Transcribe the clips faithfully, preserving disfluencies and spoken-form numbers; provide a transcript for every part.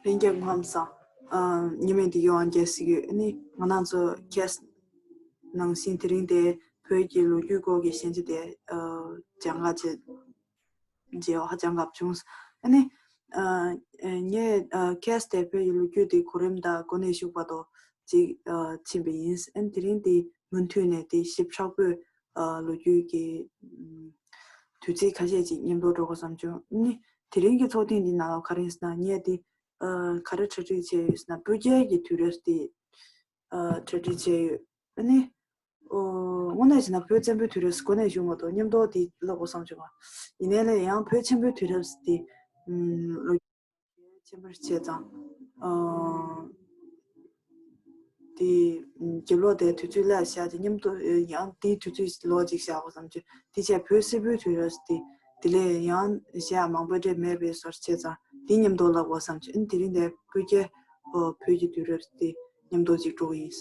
ལྷན་རྒྱས་སྐུ་ཁམས་བཟང་། ཨ། ཉི་མའི་འདི་ཡོང་རྒྱལ་སྲིད་ཡོད། ཨ་ནི་ང་རང་ཚོ་ཁེས་ནང་བཞིན་དེ་རིང་དེ་བོད་ཀྱི་ལོ་རྒྱུས་སྐོར་གྱི་ཤན་ཆ་དེ་ཨ། སྦྱང་ག་བྱེད་བྱེད་པ་ཧ་ཅང་དགའ་བྱུང་། ཨ་ནི་ཨ། ངས་ཨ། ཁེས་དེ་བོད་ཀྱི་ལོ་རྒྱུས་དེ་གོ་རིམ་དང་གོ་གནས་ཞུགས་པ་དང་ཅིག་ཨ། ཕྱིན་པ་ཡིན། ཨ་ནི་དེ་རིང་དེ་མུ་མཐུད་ནས་དེ་ཞིབ་ཕྲ་པོས་ཨ། ལོ་རྒྱུས་ཀྱི་ཨ། དུས་ཚིགས་ཁ་ཤས་ཅིག་མཉམ་དུ་འགྲོ་དགོས་བསམ་བྱུང་། ཨ་ནི་དེ་རིང་གི་ཚོགས་ཐེངས་འདི་ནང་ལ་ག་རེ་ཡིན་ཟེར་ན་ངས་དེ་ཨ། ག་རེ་གྲ་སྒྲིག་བྱས་ཡོད་ཟེར་ན་བོད་རྒྱལ་གྱི་དུས་རབས་དེ་ཨ། གྲ་སྒྲིག་བྱས་ཡོད། ཨ་ནི་ཨོ། དངོས་གནས་བྱས་ན་བོད་བཙན་པོའི་དུས་རབས་གོ་གནས་བཞུགས་མ་གཏོགས་མཉམ་དུ་དེ་ལབ་དགོས་བསམ་བྱུང་བ། ཡིན་ནའི་ལས་ཡང་བོད་ཆེན་པོའི་དུས་རབས་དེ་ཨ། ལོ་ཆེན་པོར་བྱས་ཙང་ཨ། དེ་རྒྱབ་ལོགས་དེ་དུས་ཚོད་སླེབས་བཞག་ཅིག་མཉམ་དུ་ཡང་དེའི་དུས་ཚོད་ལོག་ཅིག་བཞག་དགོས་བསམ་བྱུང་། དེ་བྱས་བོད་སིལ་བུའི་དུས་རབས་དེ་དེ་ལས་ཡང་གཞས་མང་པོ་འདྲ་མེད་པའི་བཟོ་འདྲ་བྱས་ཙང་དེ་མཉམ་དུ་ལབ་དགོས་བསམ་བྱུང་། ཨ་ནི་དེ་རིང་དེ་བོད་རྒྱལ་ཨོ། བོད་ཀྱི་དུས་རབས་དེ་མཉམ་དུ་ཅིག་འགྲོ་གི་ཡིན།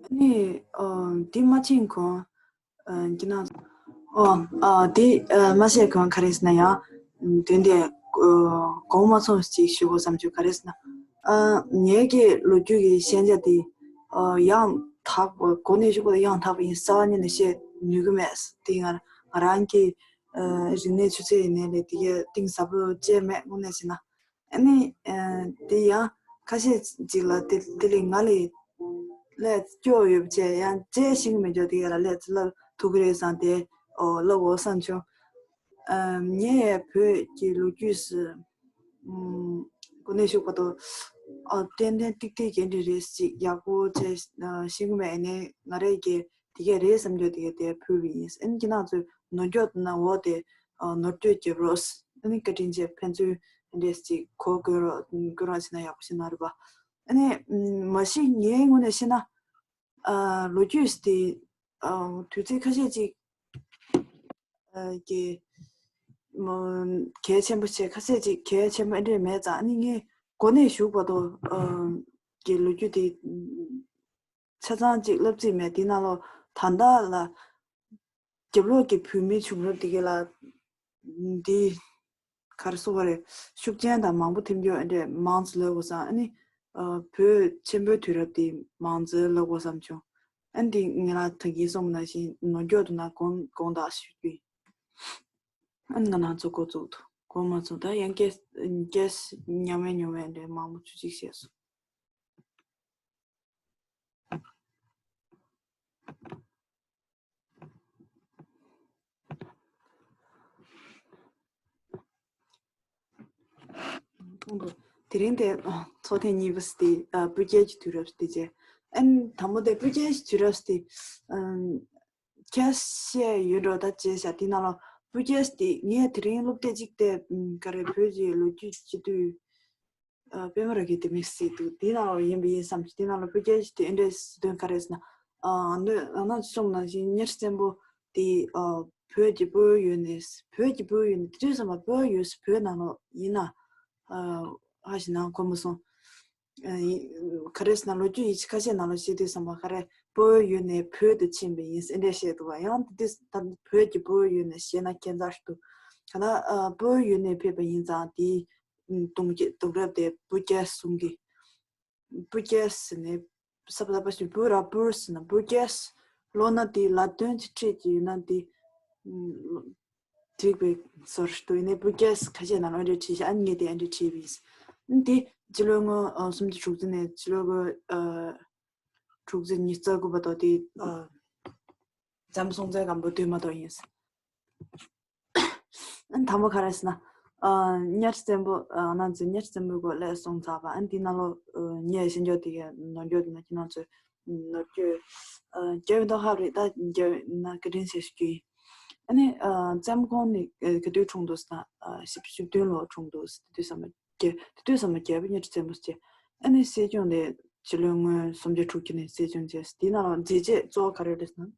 ཨ་ནི་ཨ། འདི་མ་ཕྱིན་གོང་ཨ། འདི་ན་ཨོ། ཨ། འདི་ཨ། མ་བཤད་གོང་ག་རེ་ཟེར་ན་ཡང་དོན་དེ་ཨ། གོང་མ་ཚོམས་ཅིག་ཞུ་དགོས་བསམ་བྱུང་། ག་རེ་ཟེར་ན་ཨ། ངེད་ཀྱི་ལོ་རྒྱུས་ཀྱི་ཤན་ཆ་དེ་ཨ། ཡང་དག་པ་གོ་གནས་ཞུགས་པ་དང་ཡང་དག་པ་ཡིན་གསལ་བ་ཉིད་ནས་བཤད་ནུས་ཀྱི་མེད། དེ་ང་ང་རང་གི་ཨ། རིག་གནས་ཆུ་ཚད་ཡིན་ནའི་ལས་དེ་གའི་གཏིང་ཟབ་པོ་བཅས་མེད། དངོས་གནས་བྱས་ན། ཨ་ནི་ཨ། དེ་ཡང་ཁ་ཤས་ཅིག་ལ་དེ་དེ་ལས་ང་ལས་ལས་སྐྱོ་ཡོད་པ་བྱས་ཡང་བཅས་ཤེས་ཀྱི་མེད་ཅོག་དེ་ག་ལ་ལས་ལབ་ཐུབ་ཀྱི་རེད་བསམ་སྟེ་ཨོ་ལབ་འོ་བསམ་བྱུང་། ཨ། ངས་བོད་ཀྱི་ལོ་རྒྱུས་སུ་ཨམ། གོ་གནས་ཞུགས་པ་དང་ཨ། ཏན་ཏན་ཏིག་ཏིག་ག་འདྲ་རེད་ཅིག་ཡག་པོ་བྱས་ཤེས་ཀྱི་མེད། ཨ་ནི་ང་རང་གི་དེ་གས་རེད་བསམ་རྒྱུ་དེ་གས་དེ་ཕུལ་བ་ཡིན། ཨ་ནི་ཁྱེད་རང་ཚོས་ནོར་འཁྱོག་ཏུ་ན་འོ་དེ་ནོར་འཁྱོག་རྒྱབ་རོགས། ཨ་ནི་བཀའ་དྲིན་ཆེ། ཕན་ཚུན་འདྲེས་ཅིག་གོ་དགོས་རོགས་དགོས་རོགས་བྱས་ན་ཡག་པོ་ཞིག་ན་རེད་པ། ཨ་ནི་མ་གཞི་ངའི་ངོས་ནས་བཤད་ན་ལོ་རྒྱུས་དེ་དུས་ཚོད་ཁ་ཤས་ཅིག་གི་གལ་ཆེན་པོ་བྱས། ཁ་ཤས་ཅིག་གལ་ཆེན་པོ་འདྲ་མེད་ཙང་། ཨ་ནི་ངས་གོ་གནས་ཞུགས་པ་དང་གི་ལོ་རྒྱུས་དེ་ཆ་ཚང་ཅིག་ལབ་རྩིས་མེད། དེ་ནང་ལོགས་ད་ལྟ་ལ་རྒྱབ་ལོགས་ཀྱི་བོད་མིའི་བྱུང་རབས་དེ་ག་ལ་འདི་ག་རེ་ཟེར་དགོས་རེད། ཤུགས་རྐྱེན་དང་མང་པོ་ཐེབས་རྒྱུ་འདྲ་མང་ཙམ་ལབ་དགོས་བསམ། ཨ་ནི་བོད་ཆེན་པོའི་དུས་རབས་དེ་མང་ཙམ་ལབ་དགོས་བསམ་བྱུང་། ཨ་ནི་འདི་ངས་ད་གིན་གསུངས་པ་ནང་བཞིན་ནོར་འཁྱོག་ཏུ་ན་དགོངས་དགོངས་དག་ཞུ་རྒྱུ་ཡིན། ཨ་ནི་ང་རང་ཚོ་འགོ་བཙུགས་ཐུབ། འགོ་མ་ཚུགས་ད་ཡང་སྐད་སྐད་ཉམས་མེད་ཉམས་མེད་འདྲ་མང་པོ་ཅིག་བཤད་སོང་། དེ་རིང་དེ་ཚོགས་ཐེངས་གཉིས་པ་དེ་སྤུ་རྒྱལ་གྱི་དུས་རབས་དེ་བྱས། ཨན་དང་པོ་དེ་སྤུ་རྒྱལ་གྱི་དུས་རབས་དེ་ཁྱེད་བཤད་ཡོད་འགྲོ། ད་བྱས་བཞག་དེ་ནང་ལ་སྤུ་རྒྱལ་དེ་ངས་དེ་རིང་སློབ་དེབ་ཅིག་བལྟས། ག་རེ་བོད་ཀྱི་ལོ་རྒྱུས་སྤྱི་འཐུས། ཨ། པད་མ་ར་གི་དེ་མིག་སི་འདུག་དེའི་ནང་ལ་ཡིན་པ་ཡིན་བསམ་གྱི། དེའི་ནང་ལ་སྤུ་རྒྱལ་ཞིག་དེ་ཨེ་འདྲས་སི་དོན་ག་རེ་ཟེར་ན། ཨ། འདི་ཨ་ན་གསུངས་ནང་བཞིན་གཉའ་ཁྲི་བཙན་པོ་དེ་ཨ། བོད་ཀྱི་སྤོ་བོའི་ཡུལ་ནས། བོད་ཀྱི་སྤོ་བོའི་ཡུལ་ནས་དེ་དུས་ཙམ་པ་སྤོ་བོའི་ཡུལ་སུ་བོད་ནང་ལོགས་ཡིན་ན། ཨ། ཧ་ཞིག་ནང་གོ་མ་སོང་། ཨ། ག་རེ་ཟེར་ན་ལོ་རྒྱུས་ཡིག་ཆ་ཁ་ཤས་ནང་ལ་བཤད་དུས་ཙམ་པ་ག་རེ་སྤོ་བོའི་ཡུལ་ནས་བོད་དུ་ཕྱིན་པ་ཡིན་ཟེར་འདྲས་བཤད་འདུག་བ། ཡང་དེ་དུས་ད་བོད་ཀྱི་སྤོ་བོའི་ཡུལ་ནས་བཤད་ན་ཁྱད་མཚར་ཞིག་འདུག་ག་ན་ཨ། སྤོ་བོའི་ཡུལ་ནས་ཕེབས་པ་ཡིན་ཙང་དེའི་གདུང་རྒྱུད་གདུང་རབས་དེ་སྤུ་རྒྱལ་གསུང་གི། སྤུ་རྒྱལ་ཟེར་ནས་ས་ཕ་ས་ཕ་ཞིག་སྤུ་ར་སྤུར་ཟེར་ན་སྤུ་རྒྱལ། ལོ་ན་དེ་ལ་དོན་གྱི་ཁྲིད་ཀྱི་ཡོད་ན་དེ་འགྲིག་པའི་ཟུར་དུ་ཡིན་ནས་སྤུ་རྒྱལ་ཁ་ཤས་ནང་ལ་འདྲ་བྲིས་ཤག་ཨ་ནི་ངས་དེ་འདྲ་བྲིས་པ་ཡིན། དེ་སྤྱི་ལོ་ངོ་སུམ་ཅུ་དྲུག་ཅུ་ནས་སྤྱི་ལོ་ངོ་དྲུག་ཅུ་ཉི་ཤུ་རྩ་དགུ་བར་དུ་དེ་ཨ། ལྕམ་སྲོང་བཙན་སྒམ་པོའི་དུས་མ་གཏོགས་ཡིན། ཨ་ནི་དང་པོ་ག་རེ་ཟེར་ན། ཨ། གཉའ་ཁྲི་བཙན་པོ། ཨ། ང་ཚོས་གཉའ་ཁྲི་བཙན་པོའི་སྐོར་ལ་གསུངས་ཚར་བ། ཨ་ནི་དེའི་ནང་ལོགས་ངས་ཤེས་རྒྱུ་དེ་གའི་ནོར་འཁྱོག་དེ་ན་ཁྱེད་རང་ཚོས་ནོར་འཁྱོག་ཨ། རྒྱལ་བའི་དོ་ཧབ་རེད། ད་རྒྱལ་བའི་ན་བཀའ་དྲིན་ཆེ་ཞུ་རྒྱུ་ཡིན། ཨ་ནི་ཨ། བཙན་པོ་ཁོང་ནི་ཨ། ག་དུས་འཁྲུངས་འདུག་ཟེར་ན། ཨ། བཞི་བཅུ་ཞེ་བདུན་ལོ་འཁྲུངས་འདུག་དེ་དུས་ཙམ་པ། རྒྱལ། དེ་དུས་ཙམ་པ་རྒྱལ་པོ་གཉའ་ཁྲི་བཙན་པོ་ཟེར། ཨ་ནི་སྲིད་སྐྱོང་དེ་སྤྱི་ལོའི་སྔོན་སུམ་བརྒྱ་དྲུག་ཅུ་ནས་སྲིད་སྐྱོང་བྱས། དེའི་ནང་ལ་མཛད་རྗེས་གཙོ་བོ་ག་རེ་རེད་ཟེར་ན།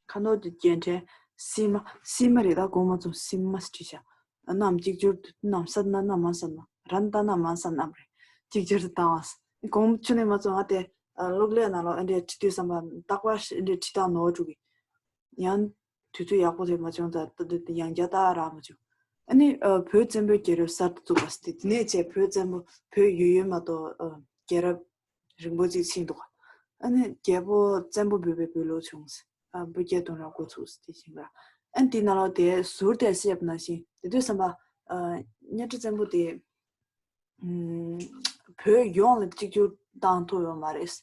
ཁ་ནོར་གྱི་རྒྱལ་ཕྲན་སིལ་མ། སིལ་མ་རེད། ད་གོང་མ་ཚོ་སིལ་མ་ཟེར་བྲིས་བཞག་གནམ་གཅིག་གྱུར་དུ་གནམ་ས་ན་གནམ་མ་ས་ན་ར་ན་ད་གནམ་མ་ས་གནམ་རེད། གཅིག་གྱུར་དུ་བཏང་བ། གོང་ཆུ་ནས་མ་ཚོ་ང་དེ་གློག་ཀླད་ནང་ལོགས་ཨེ་འདྲས་བྲིས་དུས་ཙམ་པ་རྟག་པར་ཨེ་འདྲས་བྲིས་སྟངས་ནོར་འགྲོ་གི། ཡང་ དུས་ཚོད་ཡག་པོ་དེ་མ་བྱུང་ཙང་ད་དུང་ཡང་བསྐྱར་ཏག་རག་མ་བྱུང་། ཨ་ནི་ཨ་བོད་བཙན་པོའི་རྒྱལ་རབས་གསར་དུ་བཙུགས་པ་ཟེར་ཏེ། དེ་ནས་བྱས་བོད་བཙན་པོ་བོད་ཡོད་ཡོད་མ་གཏོགས་ཨ་རྒྱལ་རབས་རིང་པོ་ཅིག་ཕྱིན་འདུག་ཨ་ནི་རྒྱལ་པོ་བཙན་པོ་འབོད་པའི་བོད་ལུགས་བྱུང་ཟེར། ཨ་བོད་རྒྱལ་བསྡོམས་ར་འགོ་ཚུགས་ཟེར་ཏེ་ཕྱིན་པ། ཨ་ནི་དེའི་ནང་ལོགས་དེ་ཟུར་དེ་བཤད་པ་ནང་བཞིན་དེ་དུས་ཙམ་པ་ཨ་གཉའ་ཁྲི་བཙན་པོ་དེ་ཨམ་བོད་ཡོངས་ལ་གཅིག་གྱུར་བཏང་ཐུབ་ཡོད་མ་རེད།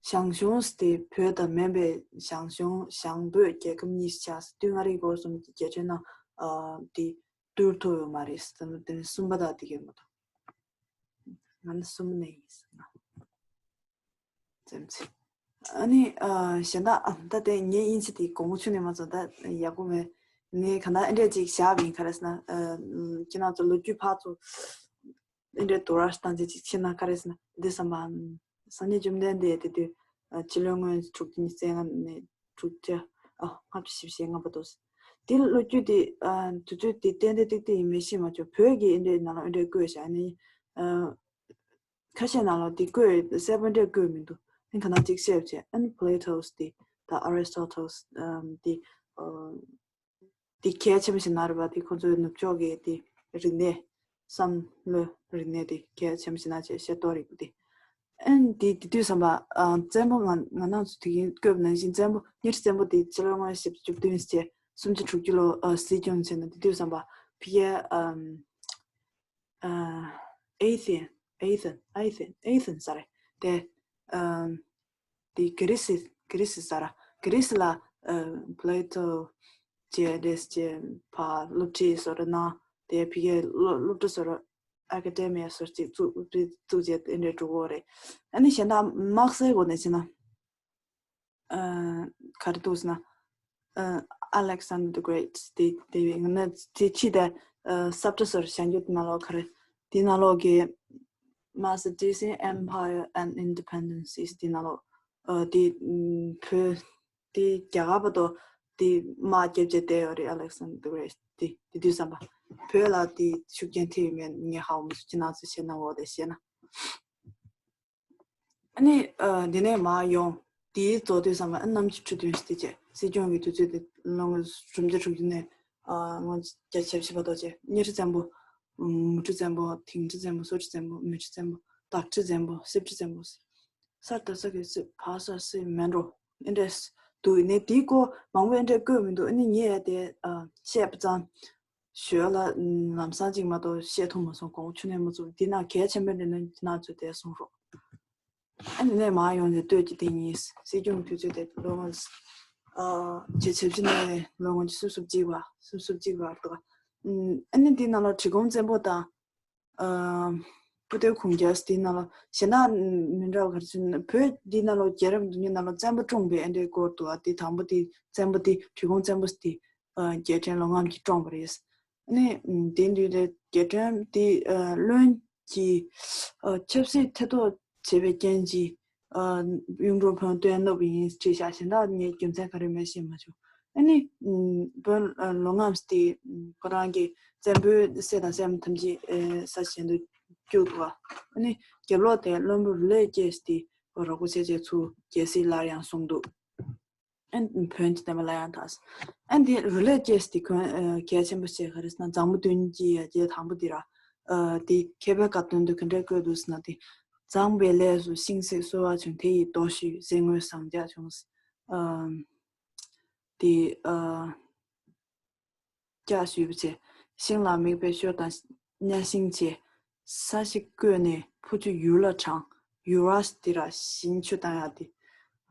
ཞང་ཞུང་ཟེར་དེ་བོད་དང་མིན་པའི་ཞང་ཞུང་ཞང་བོད་རྒྱལ་ཁབ་གཉིས་ཆགས་ཟེར། མདོ་མངའ་རིས་སྐོར་གསུམ་གྱི་རྒྱལ་ཕྲན་ནང་ཨ་དེ་བསྡུར་ཐུབ་ཡོད་མ་རེད་ཟེར། དེ་ནི་གསུམ་པ་དང་དེ་གའི་མ་གཏོགས། ང་ནི་གསུམ་ནས་ཡིན་ཟེར་ན། ཙམ་ཚེ། ཨ་ནི་ཨ་གཞན་དག་ཨ་ད་དེ་ངའི་དབྱིན་ཇི་དེ་གོང་ཆུང་ནས་མ་ཚོ་ད་ཡག་པོ་མེད། ངས་ག་ན་ཨེ་འདྲས་ཅིག་བཞག་པ་ཡིན། ག་རེ་ཟེར་ན་ཨ་ཁྱེད་རང་ཚོ་ལོ་རྒྱུས་ཕར་ཚུར་ཨེ་འདྲས་དོ་ར་བཏང་ཅིག་ཅིག་ཕྱིན་ན། ག་རེ་ཟེར་ན་འདི་བསམ་པའམ། སངས་རྒྱས་བཅོམ་ལྡན་འདས་དེ་དུས་ཨ་ཕྱི་ལོའི་སྔོན་དྲུག་ཅུ་ཉི་ཤུ་རྩ་ལྔ་ནས་དྲུག་ཅུ་ཨ་ལྔ་བཅུ་ཞེ་བཞི་ལྔ་བར་དུ། དེ་ལོ་རྒྱུས་དེ་ཨ་དུས་ཚོད་དེ་ཏན་ཏན་ཏིག་ཏིག་ཡིན་མིན་ཤེས་མ་བྱུང་། བོད་ཀྱི་ཨེ་འདྲས་ནང་ལ་ཨེ་འདྲས་བཀོད་བཞག་ནི་ཨ་ཁ་ཤས་ནང་ལ་དེ་བཀོད་གསལ་པོ་འདྲ་བཀོད་མི་འདུག་ཨ་ནི་ག་ན་གཅིག་བཤད་བྱས། ཨ་ནི་Plato's དེ་དང་Aristotle's ཨམ་དེ་ཨ་དེ་གལ་ཆེན་པོ་ཞིག་ན་རེད་པ། དེ་ཁོ་ཚོའི་ནུབ་ཕྱོགས་ཀྱི་དེ་རིག་གནས་བསམ་བློའི་རིག་གནས་དེ་གལ་ཆེན་པོ་ཞིག་ན་བྱས་ཤེས་རྟོགས་རིག་པ་དེ། ཨ་ནི་དེ་དེ་དུས་ཙམ་པ་ཨ་བཙན་པོ་ང་ང་རང་ཚོ་དེ་གིན་བཀོད་པ་ནང་བཞིན་བཙན་པོ་གཉའ་ཁྲི་བཙན་པོ་དེ་ཕྱི་ལོ་ལྔ་བཅུ་ཞེ་བཅུ་བདུན་བྱས་སུམ་ཅུ་དྲུག་ཅུ་ལོ་ཨ་སྲིད་སྐྱོང་བྱས་ན། དེ་དུས་ཙམ་པ་ཕི་ཡ་ཨམ། ཨ་Athens Athens Athens Athens ཟེར་རེད་དེ། ཨ་དེ་གྷི་རི་སི་གྷི་རི་སི་ཟེར་ར། གྷི་རི་སི་ལ་ཨ་Plato བྱས་དེ་བྱས་ཕར་སློབ་ཁྲིད་བཟོ་འདྲ་གནང་། དེ་ཕ་གིའི་སློབ་སློབ་གྲྭ་བཟོ་འདྲ་Academia བཟོ་ཅིག་བཙུགས་བཙུགས་བྱས་དེ་འདྲ་འགྲོ་གི་རེད། ཨ་ནི་གཞན་དག་དམག་སའི་སྒོ་ནས་བྱས་ན། ཨ་ག་རེ་འདུག་ཟེར་ན། ཨ་Alexander the Great དེ་དེ་ང་ན་དེ་ཕྱི་དེ་ཨ་ས་བཀྲ་ཟུར་བྱང་རྒྱུད་ནང་ལོགས་ག་རེ། དེ་ནང་ལོགས་ཀྱི་Macedonian Empire and Independence དེ་ནང་ལོགས་ཨ་དེ་ཨམ་བོད་དེ་རྒྱ་གར་བར་དུ་དེ་དམག་རྒྱབ་བྱས་བསྡད་ཡོད་རེད། Alexander the Great དེ་དེ་དུས་ཙམ་པ་བོད་ལ་དེ་ཤུགས་རྐྱེན་ཐེབས་ཡོད་མེད་ངས་ཧ་གོ་མ་སོང་། ཁྱེད་རང་ཚོ་ཤེས་ན་འོ་དེ་བཤད་ན། ཨ་ནི་ཨ་འདི་ནས་མར་ཡོང་། དེའི་རྫོགས་དུས་ཙམ་པ་ཨ་གནམ་གྱི་ཁྲི་སྟོན་ཞེས་བྱས། སྲིད་སྐྱོང་གི་དུས་ཚོད་དེ་ལོ་ངོ་སུམ་བརྒྱ་དྲུག་ཅུ་ནས་ཨ་ལོ་ངོ་བརྒྱ་ཆ་བཞི་བར་དུ་བྱས། གཉའ་ཁྲི་བཙན་པོ། མུ་ཁྲི་བཙན་པོ། དིང་ཁྲི་བཙན་པོ། སོ་ཁྲི་བཙན་པོ། མེ་ཁྲི་བཙན་པོ། སྟག་ཁྲི་བཙན་པོ། སེར་ཁྲི་བཙན་པོ། ས་རྡ་ས་གི་སྲིད། བ་ས་སྲིད། མོན་གྲོ། ཨེ་འདྲས་འདུག་ཡིན་ནའི་དེའི་སྐོར་མང་པོ་ཨེ་འདྲས་བཀོད་མི་འདུག་ཨ་ནི་ངས་དེ་ཨ་བཤད་པ་ཙམ། ཞོལ་ལ་ལམ་སང་གཅིག་མ་གཏོགས་བཤད་ཐུབ་མ་སོང་། གོང་ཆུ་ནས་མ་ཚུགས། འདི་ན་གལ་ཆེན་པོ་འདྲ་ན་འདི་ན་ཚུད་དེ་གསུང་རོགས། ཨ་ནི་ནས་མར་ཡོང་ནས་སྟོད་ཀྱི་སྟེང་ཉིན་སྲིད་སྐྱོང་དུས་ཚོད་དེ་ལོ་ངོ་ཨ་བརྒྱད་ཅུ་གྱ་བཞི་ནས་ལོ་ངོ་སུམ་ཅུ་སོ་གཅིག་བར་སུམ་ཅུ་སོ་གཅིག་བར་འདུག་ཨ་ནི་འདི་ནང་ལ་གྲི་གུམ་བཙན་པོ་དང་ཨ་སྤུ་སྟོད་གུང་རྒྱལ་འདི་ནང་ལ་གཞན་དག་མི་འདྲ་བ་ག་རེ་ཟེར་ན། བོད་འདི་ནང་ལ་རྒྱལ་རབས་འདི་ནང་ལ་བཙན་པོ་བཀྲོངས་པའི་ཨ་འདྲའི་སྐོར་འདུག་ཨ་དེ་དང་པོ་དེ་བཙན་པོ་དེ་གྲི་གུམ་བཙན་པོ་དེ། རྒྱལ་ཕྲན་ལོ་ངམ་གྱིས་བཀྲོངས་པ་རེད། ཨ་ནི་དེ་དུས་དེ་རྒྱལ་ཕྲན་དེ་བློན་གྱི་ཆབ་སྲིད་ཐེ་གཏོགས་བྱས་པའི་རྐྱེན་གྱིས་གཡུང་དྲུང་བོན་བསྟེན་ནུབ་པ་ཡིན་བྲིས་ཤག་གཞན་དག་ངས་རྒྱུ་མཚན་ག་རེ་མེད་ཤེས་མ་བྱུང་། ཨ་ནི་བོན་ལོ་ངམ་དེ་ཁོ་རང་གི་བཙན་པོའི་སྲས་དང་སྲས་མོ་ཐམས་ཅད་ས་གཞན་དུ་བསྐྱུར་འདུག་ཨ་ནི་རྒྱབ་ལོགས་དེ་བློན་པོ་རུ་ལས་སྐྱེས་དེ་རོགས་པ་བྱས་བྱས་ཚུར་རྒྱལ་སྲིད་སླར་ཡང་བཟུང་འདུག་ཨན་བོན་གྱི་བསྟན་པ་སླར་ཡང་དར། ཨན་དེ་རུ་ལས་སྐྱེས་དེ་ཁོན་གལ་ཆེན་པོ་བྱས་ག་རེ་ཟེར་ན། མཛངས་མོ་བདུན་གྱི་ཡ་གྱལ་དང་པོ་དེ་ར། དེ་མཁས་པའི་བཀའ་དོན་དུ་ག་འདྲས་བཀོད་འདུག་ཟེར་ན། དེ་མཛངས་པའི་ལས་སུ་ཤིང་བསྲེགས་གསོལ་བ་བྱུང་། དེ་ཡི་མདོ་ཞུས་གཟེངས་དངུལ་ཟངས་ལྕགས་བྱུང་། དེ་ལྕགས་ཞུས་པ་བྱས། ཤིང་ལ་དམིགས་པའི་ཤོ་དང་གཉའ་ཤིང་བྱས། ས་གཞི་བརྐོས་ནས་ཕུ་ཆུ་ཡུར་ལ་དྲངས། ཡུར་བ་དེ་ར་ཞིང་ཆུ་བཏང་ཡག་དེ།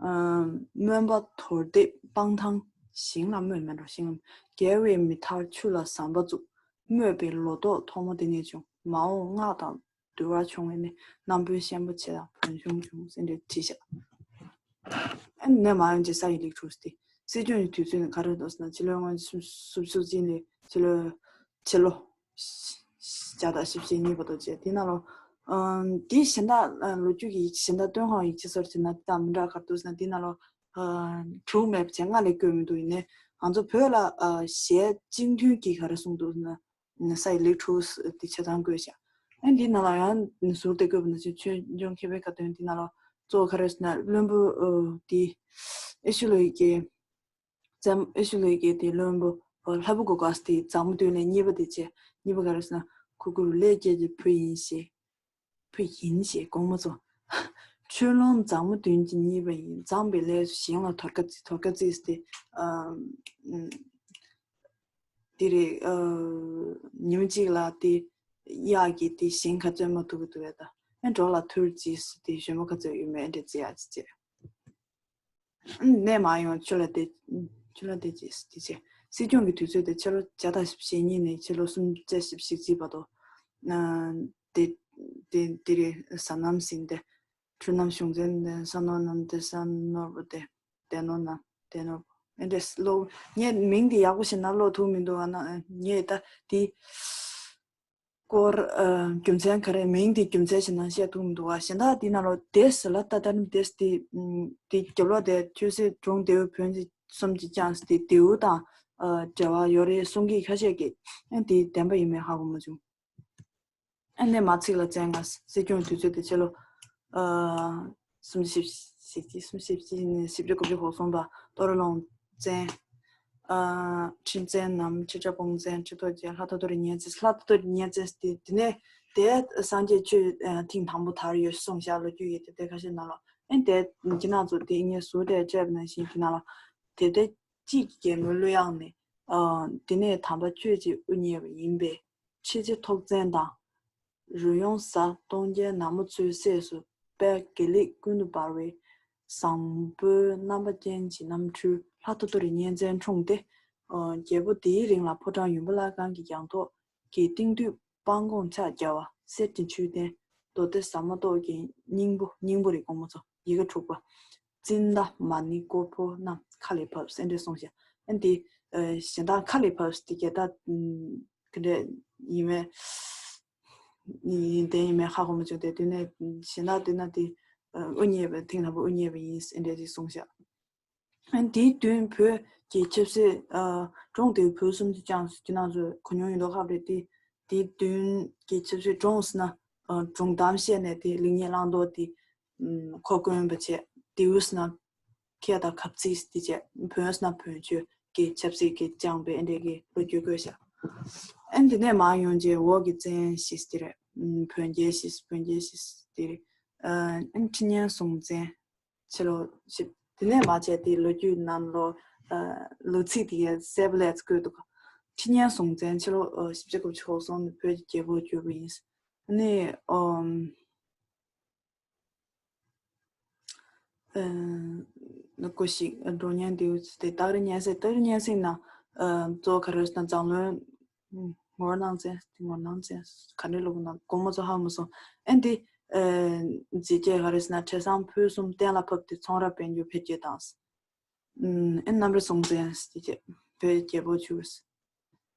སྨོན་པ་དོར་འདེབས་སྤང་ཐང་། ཞིང་ལ་སྨོན་མེད་འགྲོ་ཞིང་ལ། རྒྱལ་བའི་མི་ཐར་ཆུ་ལ་ཟམ་པ་བཙུགས། སྨོས་པའི་ལོ་ཏོག་ཐོག་མ་དེ་ནས་བྱུང་། མ་འོངས་སྔགས་དང་འདུལ་བ་བྱུང་བས་ནི། རྣམ་དཔོན་ཤན་པ་ཆེ་དང་བོན་གཞུང་བྱུང་ཟེར་འདྲ་བྲིས་ཤག་ཨ་ནི་མ་ཡོང་རྗེས་ས་ཡི་ལིག་ཁྲུས་ཏེ། སྲིད་སྐྱོང་གི་དུས་ཚོད་ནི་ག་རེ་འདུག་ཟེར་ན། ཕྱི་ལོའི་སྔོན་སུམ་སུམ་ཅུ་གཅིག་ནས་ཕྱི་ལོ་ཕྱི་ལོ་བརྒྱ་དང་བཞི་བཅུ་ཞེ་གཉིས་བར་དུ་བྱས། དེ་ནང་ལོ་ཨ་དེའི་གཞན་དག་ལོ་རྒྱུས་ཀྱི་ཡིག་ཆ། གཞན་དག་ཏུན་ཧོང་ཡིག་ཆ་སོར་བྱས་ན་དེ་དང་མི་འདྲ་ག་རེ་འདུག་ཟེར་ན། དེ་ནང་ལོ་ཨ་དྲུག་མེད་པ་བྱས་ལྔ་ལས་བཀོད་མི་འདུག་ཡིན་ནའི་ང་ཚོ་བོད་ལ་ཨ་ཞལ་གཅིག་མཐུན་གྱི་ག་རེ་གསུངས་འདུག་ཟེར་ན། ས་ཡི་ལིག་ཁྲུས་དེ་ཆ་ཚང་བཀོད་བཞག་ཨ་འདི་ནང་ལ་ཡང་ཟུར་དེ་བཀོད་པ་ནང་བཞིན་ཆོས་འབྱུང་མཁས་པའི་བཀའ་དོན་འདི་ནང་ལ་གཙོ་བོ་ག་རེ་ཟེར་ན། བློན་པོ་ཨ་དེ་ཨེ་ཤུ་ལོ་ཡི་གི་ ཙམ་ཨེ་ཤུ་ལུས་ཀྱི་དེ་བློན་པོ་ལྷ་བུ་གོ་ག་སྟེ་མཛངས་མོ་བདུན་ལས་གཉིས་པ་དེ་བྱས། གཉིས་པ་ག་རེ་ཟེར་ན་ཁུ་ཁུ་རུ་ལས་སྐྱེས་ཀྱི་བུ་ཡིན་ཞེས། བུ་ཡིན་ཞེས་དགོངས་མ་ཚོམ། ཆོས་ལོངས་མཛངས་མོ་བདུན་གྱི་གཉིས་པ་ཡིན། མཛངས་པའི་ལས་སུ་གཞན་ལ་དོར་ཁ་བརྩིས་དོར་ཁ་བརྩིས་ཏེ། ཨ་ཨ་འདི་རེད། ཨ་ཉིན་མོ་གཅིག་ལ་དེ་གཡག་གིས་དེ་ཞིང་ག་ཚོད་མ་ཐུབ་ཀྱི་འདུག་པས། ད་ཨེ་འགྲོ་ལ་ཐུར་བརྩིས་ཏེ་གཞོན་པ་ག་ཚོད་ཡོད་མེད་འདྲ་བརྩི་ཡག་ཅིག་བྱས། ནས་མ་ཡོང་། ཆུ་ལ་དེ་ཆུ་ལ་དེ་ཅི་དེ་ཅི་སྲིད་སྐྱོང་གི་དུས་ཚོད་དེ་ཕྱི་ལོ་བརྒྱ་དང་ཞེ་གཉིས་ནས་ཕྱི་ལོ་སུམ་བརྒྱ་ཞེ་གཅིག་བར་དུ། ཨ་དེ་དེ་དེ་རེད། ཟ་ནམ་ཟིན་ཏེ་འཁྲུལ་རྣམ་གཞུང་ཚན་ཏེ་ས་ནོར་རྣམས་ཏེ་ས་ནོར་བུ་སྟེ་སྟེ་ནོར་རྣམས་ཏེ་ནོར་བུ། ཨེ་འདྲས་ཀློག་ངས་མིང་དེ་ཡག་པོ་ཞིག་ན་ཀློག་ཐུབ་མི་འདུག་ཨ་ན་ངས་ད་དེ། སྐོར། ཨ་རྒྱུ་མཚན་ག་རེ། མིང་དེ་རྒྱུ་མཚན་ཞིག་ནང་བཤད་ཐུབ་མི་འདུག་བ། གཞན་དག་དེ་ནང་ལོགས་དེ་ཟེར་ལ་ད་ལྟ་ནི་དེ་དེ་དེ་རྒྱབ་ལོགས་དེ་ཆོས་སྲིད་གྲོང་སྡེའུ་བོན་ཅིག་གསུམ་གྱི་ཅང་སྟེ་སྡེའུ་དང་ཨ་འབྲེལ་བ་ཡོད་རེད་གསུང་གི་ཁ་ཤས་ཀྱིས་ཨ་དེ་བདེན་པ་ཡིན་མིན་ཧ་གོ་མ་བྱུང་། ཨ་ནས་མ་ཚིག་ལ་བཙན་ང་སྲིད་སྐྱོང་དུས་ཚོད་དེ་ཕྱི་ལོ་ཨ་སུམ་ཅུ་ཞེ་གཅིག་སུམ་ཅུ་ཞེ་གཅིག་ནས་བཞི་བཅུ་དགུ་བཅུ་གོ་གསུམ་བར་ཏོ་ར་ལོང་བཙན། ཨ་ཁྲི་བཙན་ནམ་ཁྲི་ཁྲ་སྤུངས་བཙན། ཁྲི་ཐོག་རྗེ། ལྷ་ཐོ་ཐོ་རི་གཉན་བཙན། ལྷ་ཐོ་ཐོ་རི་གཉན་བཙན་དེ་དེ་ནས་དེ་སངས་རྒྱས་ཆོས་ཨ་ཐེངས་དང་པོ་དར་ཡོད་གསུངས་བཞག་ལོ་རྒྱུས་ཡོད་དེབ་ཐེར་ཁ་ཤས་ནང་ལ། ཨེ་དེ་ཁྱེད་རང་ཚོ་དེ་ངས་ཟུར་དེ་བཅད་པ་ནང་བཞིན་ཁྱེད་རང་ལ་དེབ་ཐེར་གཅིག་གི་རྒྱལ་མོའི་གླུ་དབྱངས་ནས། ཨ་དེ་ནས་དམ་པ་ཁྱོད་ཀྱིས་དབུ་བརྙེས་པ་ཡིན་པས། ཁྲི་ཆེན་ཐོག་བཙན་དང་། རུ་ཡོང་གཟའ་སྟོང་རྒྱལ་ནག་མོ་ཚོའི་སྲས་སུ་དཔལ་དགེ་ལེགས་ཀུན་ཏུ་འབར་བའི་བཟང་པོའི་རྣམ་པ་ཅན་གྱི་རྣམ་འཕྲུལ་ལྷ་ཐོ་ཐོ་རི་གཉན་བཙན་འཁྲུངས་ཏེ། ཨ་རྒྱལ་པོ་དེའི་རིང་ལ་ཕོ་བྲང་ཡུམ་བུ་བླ་སྒང་གི་རྒྱང་ཐོག་གི་སྟེང་དུས་སྤང་གོང་ཕྱག་བརྒྱ་པ་གསེར་གྱི་མཆོད་རྟེན་མདོ་སྡེ་ཟ་མ་ཏོག་གི་སྙིང་པོ། སྙིང་པོ་རེད་དགོངས་མ་ཚོམ། ཡི་གེ་དྲུག་པ། ཙིནྟ་མ་ཎི་ཀོ་པོ་རྣམས་མཁའ་ལས་བབས་ཟེར་འདྲ་གསུངས་ཤག་ཨ་འདི་ཨ་གཞན་དག་མཁའ་ལས་བབས་ཟེར་དེ་ག་ད་ཨ་ག་འདྲ་ཡིན་མིན་ཡིན་དེ་ཡིན་མིན་ཧ་གོ་མ་བྱུང་སྟེ། དེ་ནས་གཞན་དག་དེ་ན་དེ་ཨ་དབུ་བརྙེས་པ་ཐེངས་དང་པོ་དབུ་བརྙེས་པ་ཡིན་ཟེར་འདྲ་ཅིག་གསུངས་ཤག་ཨ་དེའི་མདུན་བོད་ཀྱི་ཆབ་སྲིད་ཨ་གྲོང་སྡེའི་བོད་གསུམ་གྱི་ཅང་ཁྱེད་རང་ཚོས་གོ་མྱོང་ཡོད་མདོག་ཁ་པོ་རེད་དེ། དེའི་མདུན་གྱི་ཆབ་སྲིད་གྲོང་ཟེར་ན་ཨ་སྒྲུང་གཏམ་བཤད་ནས་དེ་ལེགས་ཉེས་བླང་དོར་དེ་ཨམ་གོ་བསྐོན་པ་བྱས། སྡེའུ་ཟེར་ན་ཁལ་དང་གབ་ཚིག་དེ་བྱས། བོན་ཟེར་ན་བོན་ཆོས་ཀྱི་ཆབ་སྲིད་ཀྱི་ཅང་པའི་ཨ་འདྲས་ཀྱི་ལོ་རྒྱུས་བཀོད་ཤག་ཨ་དེ་ནས་མར་ཡོང་རྗེས་འོག་གི་བཙན་ཞེས་དེ་རེད། ཨམ་བོན་རྒྱལ་ཞེས་བོན་རྒྱལ་ཞེས་དེ་རེད། ཨ་ཨ་ཁྲི་གཉན་ཟུང་བཙན། ཕྱི་ལོ་བཞི། དེ་ནས་མར་བྱས་ཏེ་ལོ་རྒྱུས་ནང་ལོ་ཨ་ལོ་ཚིགས་དེ་གའི་གསལ་པོ་ལས་བཀོད་འདུག་ཁྲི་གཉན་ཟུང་བཙན་ཕྱི་ལོ་ཨ་བཞི་བཅུ་གོ་བཅུ་གོ་གསུམ་ནས་བོད་ཀྱི་རྒྱལ་པོར་གྱུར་པ་ཡིན། ཨ་ནི་ཨམ་ཨ་ལོ་གོ་ཞིག་འགྲོ་ཉན་དེའུ་ཚོ་དེ་སྟག་རི་གཉན་སྲས། སྟག་རི་གཉན་སྲས་ན་ཨ་གཙོ་བོ་ག་རེ་ཟེར་ན་མཛངས་བློན། ཨུམ། ངོར་སྣང་བཙན། དེ་ངོར་སྣང་བཙན་ག་འདྲའི་ལུགས་ན་དགོངས་མ་ཚོམ་ཧ་མ་སོང་། ཨ་འདི་ཨ་རྗེ་རྒྱལ་ག་རེ་ཟེར་ན་བྲེ་སྲང་ཕུད་གསུམ་གཏན་ལ་ཕབ་སྟེ་ཚོང་ར་དཔལ་འབྱོར་འཕེལ་རྒྱས་བཏང་། ཨུམ། ཨ་གནམ་རི་སྲོང་བཙན་ཟེར་བྱས་བོད་རྒྱལ་པོ་བྱུང་།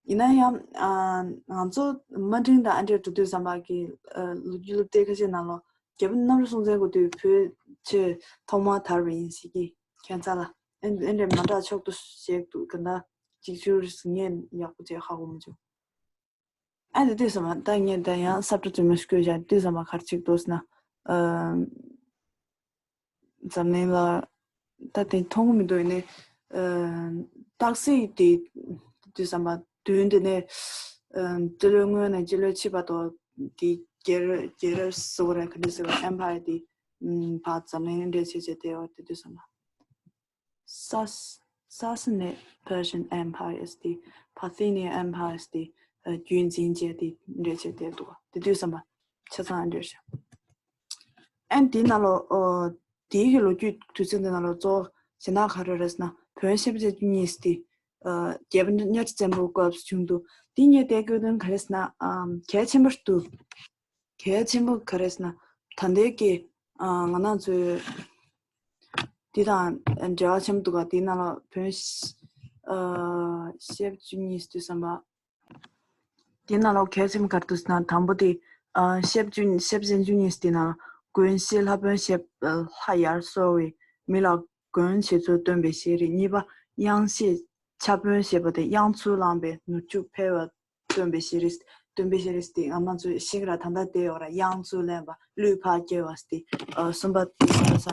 ཡིན་ན་ཡང་ཨ་ང་ཚོ་དམའ་འབྲིང་དང་ཨ་འདྲས་འགྲོ་དུས་ཙམ་པ་གི་ཨ་ལོ་རྒྱུས་སློབ་དེབ་ཁ་ཤས་ནང་ལོགས་རྒྱལ་པོ་གནམ་རི་སྲོང་བཙན་གོ་དུས་བོད་ཆོས་ཐོག་མར་དར་བ་ཡིན་ཟེར་གི་ཁྱད་མཚར་ལ། ཨ་ཨ་འདྲས་མ་འདྲ་ཕྱོགས་བསྡུ་བྱས་འདུག་ག་འདྲ་གཅིག་གྱུར་ངས་ཡག་པོ་བྱས་ཧ་གོ་མ་བྱུང་། ཨ་དེ་དུས་ཙམ་པ་ད་ངས་ད་ཡང་ས་བཀྲ་བཙུན་མ་ཞིག་བཀོད་བཞག་དུས་ཙམ་པ་ག་རེ་ཅིག་འདུག་ཟེར་ན། ཨ་འཛམ་གླིང་ལ་ད་དེ་མཐོང་གི་མི་འདུག་ཡིན་ནའི་ཨ་སྟག་གཟིག་དེ་དུས་ཙམ་པ་མདུན་དེ་ནས་ཨ་སྤྱི་ལོའི་སྔོན་ནས་སྤྱི་ལོའི་ཕྱི་བར་དུ་དེ་རྒྱལ་རབས་རྒྱལ་རབས་ཟེར་བ་རེད། ག་འདྲ་ཟེར་བ། ཨེམ་ཕ་ཡར་དེ་ཕར་འཛམ་གླིང་འདྲ་བྱས་བྱས་བསྡད་ཡོད་དེ་དུས་ཙམ་པ། སཱ་སཱ་སི་ནི་Persian Empire ཟེར་དེ། Parthenian Empire ཟེར་དེ་ཨ་རྒྱུད་འཛིན་བྱས་དེ་འདྲ་བྱས་བསྡད་འདུག་དེ་དུས་ཙམ་པ་ཆ་ཚང་འདྲ་ཞིག་ཨན་དེ་ནང་ལོ་ཨོ་དེའི་གི་ལོ་རྒྱུས་དུས་ཚོད་དེ་ནང་ལོ་གཙོ་བོ་གཞན་དག་ག་རེ་རེད་ཟེར་ན་བོན་ཞབས་བཅུ་གཉིས་ཟེར་དེ་ཨ་རྒྱལ་པོ་གཉའ་ཁྲི་བཙན་པོའི་སྐབས་སུ་བྱུང་འདུག་དེ་ངས་བལྟས་དགོས་དོན་ག་རེ་ཟེར་ན་ཨམ་གལ་ཆེན་པོ་འདུག་གལ་ཆེན་པོ་ག་རེ་ཟེར་ན་ད་ལྟའི་གི་ཨ་ང་རང་ཚོའི་འདི་དང་འབྲེལ་བ་ཆེན་པོ་འདུག་ག་དེའི་ནང་ལ་བོན་ཨ་ཞབས་བཅུ་གཉིས་དུས་ཙམ་པ། དེའི་ནང་ལ་གལ་ཆེན་པོ་ག་རེ་འདུག་ཟེར་ན་དང་པོ་དེ་ཨ་ཞབས་བཅུ་ཞབས་བཅུ་གཉིས་དེའི་ནང་ལ་མགོན་ཤེས་ལྷ་བོན་ཞབས་ལྷ་ཡར་གསོལ་བའི་མི་ལ་མགོན་བྱེད་ཚུལ་སྟོན་པའི་ཤེས་རིག་གཉིས་པ་དབྱངས་ཤེས་ཕྱག་བོན་ཞེས་པ་དེ་དབྱངས་ཚུལ་བླངས་པའི་ནུ་གཅུང་ཕལ་བ་སྟོན་པའི་ཤེས་རིག་སྟོན་པའི་ཤེས་རིག་དེ་ང་རང་ཚོས་ཤེས་ཀྱི་ར། ད་ལྟ་བསྡད་ཡོད་ར། དབྱངས་ཚུལ་ལེན་པ་གླུ་ཕར་སྐྱེལ་བ་སྟེ། ཨ་གསུམ་པ་དེ་ས་ས་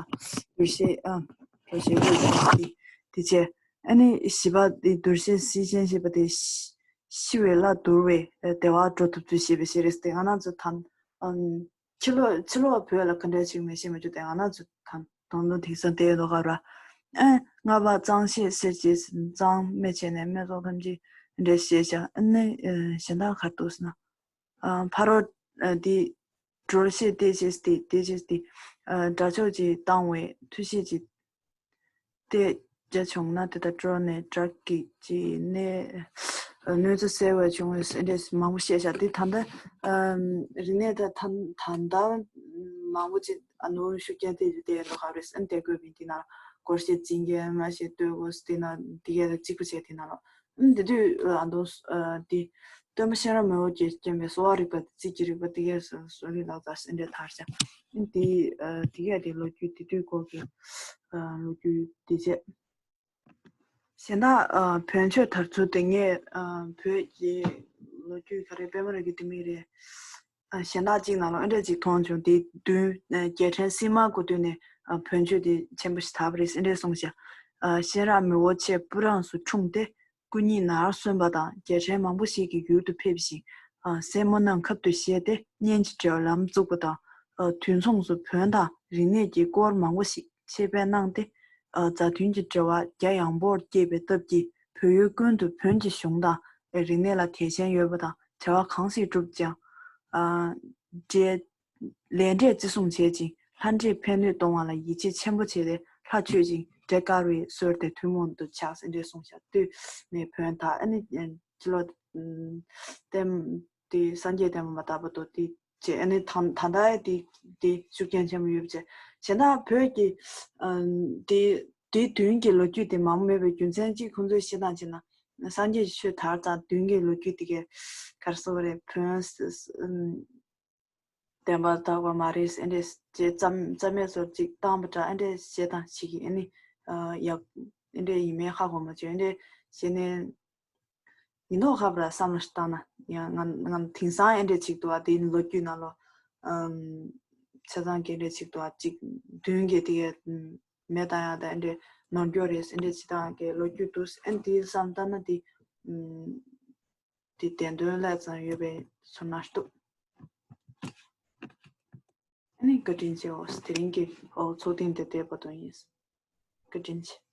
ཡེ་ཤེས་ཨ་རོ་ཤེས་ལུགས་དེ་དེ་བྱས། ཨ་ནི་བཞི་པ་དེ་འདུལ་ཤེས་སྲིད་ཆེན་བཞི་པ་དེ་ཤི་ཤི་བའི་ལྷ་འདུལ་བའི་བདེ་བར་འགྲོ་ཐུབ་ཚུལ་ཞེས་པའི་གཞས་རེད་དེ། ང་རང་ཚོ་ད་ཕྱི་ལོགས་ཕྱི་ལོགས་བོད་ལ་ག་འདྲ་ཞིག་མེད་ཤེས་མ་བཅུག་དེ་ང་རང་ཚོ་ད་དུང་དུང་དེང་སང་བལྟས་ཡོད་དོ་ག་ར། ཨ་ལྔ་པ་གཙང་བཤད་གསེར་གྱི་གཙང་སྨེ་བྱས་ནས་སྨེ་ཏོག་ཐམས་ཅད་འདྲ་བཤད་བྱ། ཨ་ནི་གཞན་དག་ག་རེ་འདུག་ཟེར་ན། ཕ་རོལ་འདི་གྲོལ་བཤད་དེ་བྱས་ཏེ་དེ་བྱས་ཏེ་དགྲ་ཕྱོགས་ཀྱིས་བཏང་བའི་མཐུ་བཤད་ཀྱི་དེ་རྒྱ་བྱུང་ན་དེ་ལྟར་སྤྲོ་ནས་དགྲ་བགེགས་ཀྱི་གནས་གནོད་འཚེ་སེལ་བ་བྱུང་བའི་འདྲས་མང་པོ་བཤད་བཞག་དེ་ད་ལྟ་རིག་གནས་ད་ད་ད་ལྟ་མང་པོ་ཅིག་ཨ་ནུ་ཤུགས་རྐྱེན་དེ་དེ་ལོ་ག་རེ་ཨན་དེ་དགོས་པའི་དེ་ན་སྒོར་གཞས་འཛིན་གྱི་མ་ཞེས་ལྟོས་དགོས་དེ་ན་དེ་གས་གཅིག་པ་བྱས་དེ་ན་ལོ་ཨན་དེ་དུས་ཨ་ནུ་དེ། སྟོན་པ་གཤེན་རབ་མི་བོ་རྗེས་བསྐྱངས་པའི་གསོ་བ་རིག་པ་དང་རྩིས་ཀྱི་རིག་པ་དེ་གས་སུ་གསོ་རིག་ལག་རྩལ་ཟིན་འདྲེ་ཐར་ཤག་དེ་དེ་གས་དེ་ལོ་རྒྱུས་དེ་དུས་སྐོར་གྱི་ལོ་རྒྱུས་དེ་བྱས། གཞན་དག་བོན་ཆོས་དར་ཚུལ་དེ་ངས་བོད་ཀྱི་ལོ་རྒྱུས་ག་རེ་པད་མ་ར་གི་དེ་མིག་རེད། གཞན་དག་ཅིག་ནང་ལ་ཨེ་འདྲ་ཅིག་མཐོང་བྱུང་དེ་བདུན་རྒྱལ་ཕྲན་སིལ་མ་གོ་དུས་ནས་བོན་ཆོས་དེ་ཆེན་པོ་ཞིག་དར་བ་རེད་ཨེ་འདྲ་གསུངས་ཤག་གཤེན་རབ་མི་བོ་ཆེ་སྤུ་རངས་སུ་འཁྲུངས་ཏེ། སྐུ་ཉིད་ནར་སོན་པ་དང་རྒྱལ་ཕྲན་མང་པོ་ཞིག་གིས་ཡུལ་དུ་ཕེབས་ཤིང་། སྲས་མོ་རྣམས་ཁབ་ཏུ་བཞེས་ཏེ་གཉེན་གྱི་འབྲེལ་བ་ལམ་བཙུགས་པ་དང་། དུས་མཚུངས་སུ་བོན་དང་རིག་གནས་ཀྱི་སྐོར་མང་པོ་ཞིག་འཆད་སྤེལ་གནང་སྟེ། མཛའ་མཐུན་གྱི་འབྲེལ་བ་རྒྱ་ཡངས་པོར་སྐྱེས་པའི་སྟབས་ཀྱིས་བོད་ཡུལ་ཀུན་ཏུ་བོན་གྱི་གཞུང་དང་རིག་གནས་ལ་དད་ཆེན་ཡོད་པ་དང་བྱ་བ་གང་ཞིག་བསྒྲུབས་ཀྱང་། འབྲེལ། ལས་འབྲས་བརྩི་སྲུང་བྱེད་ཅིང་ལྷ་འདྲེས་ཕན་གནོད་གཏོང་བ་ལ་ཡིད་ཆེས་ཆེན་པོ་བྱས་ཏེ་ལྷ་མཆོད་ཅིང་འདྲེ་དཀར་བའི་སྲོལ་དེ་ཐུན་མོང་དུ་ཆགས་ཟིན་འདྲེ་གསུངས་ཤག་དུས་ནས་བོན་དག་ཨ་ནི་ཕྱི་ལོ་ལྟད་དེ་སངས་རྒྱས་བསྟན་པ་མ་དར་བར་དུ་དེ་བྱས་ཨ་ནི་ད་ད་ལྟ་དེ་དེ་ཤུགས་རྐྱེན་ཆེན་པོ་ཡོད་པ་བྱས་གཞན་དག་བོད་ཀྱི་དེ་དེ་བདུན་གྱི་ལོ་རྒྱུས་དེ་མང་པོ་མེད་པའི་རྒྱུ་མཚན་གཅིག་ཁོང་ཚོས་བཤད་སྟངས་བྱས་ན་སངས་རྒྱས་ཀྱི་ཆོས་དར་ཙང་བདུན་གྱི་ལོ་རྒྱུས་དེ་གས་ག་རེ་ཟེར་བ་རེད་བོན། བདེན་པ་དག་པ་མ་རེད་ཨེ་འདྲས་ཅེས་རྩ་རྩ་མེད་བཟོ་ཅིག་བཏང་པ་འདྲ་ཨེ་འདྲས་བཤད་སྟངས་ཤིག་གིས་ཨེ་ནི་ཡག་ཨེ་འདྲས་ཡིན་མིན་ཧ་གོ་མ་བྱུང་ཨེ་འདྲས་བཤད་ནས་ཡིན་མདོག་ཁ་པར་བསམ་བློ་ཞིག་བཏང་ན་ཡང་ང་ང་དེང་སང་ཨེ་འདྲས་ཅིག་འདུག་བ་དེ་ནི་ལོ་རྒྱུས་ནང་ལོ་ཆ་ཚང་གི་ཨེ་འདྲས་ཅིག་འདུག་བ་ཅིག་མདུན་གྱི་དེ་གའི་མེ་བཏང་ཡག་དང་ཨེ་འདྲས་ནོར་འཁྱོག་རེད་ཨེ་འདྲས་ཅིག་བཏང་གི་ལོ་རྒྱུས་འདུག་ཨེ་འདི་བསམ་བཏང་ན་དེ། དེ་བདེན་དོན་ལས་ཙམ་ཡོད་པའི་ཚོར་སྣང་ཞིག་འདུག་ཨ་ནི་བཀའ་དྲིན་ཆེ། འོ་དེ་རིང་གི་འོ་ཚོགས་ཐེངས་དེ་བསྡད་པ་དང་ཡིན། བཀའ་དྲིན་ཆེ།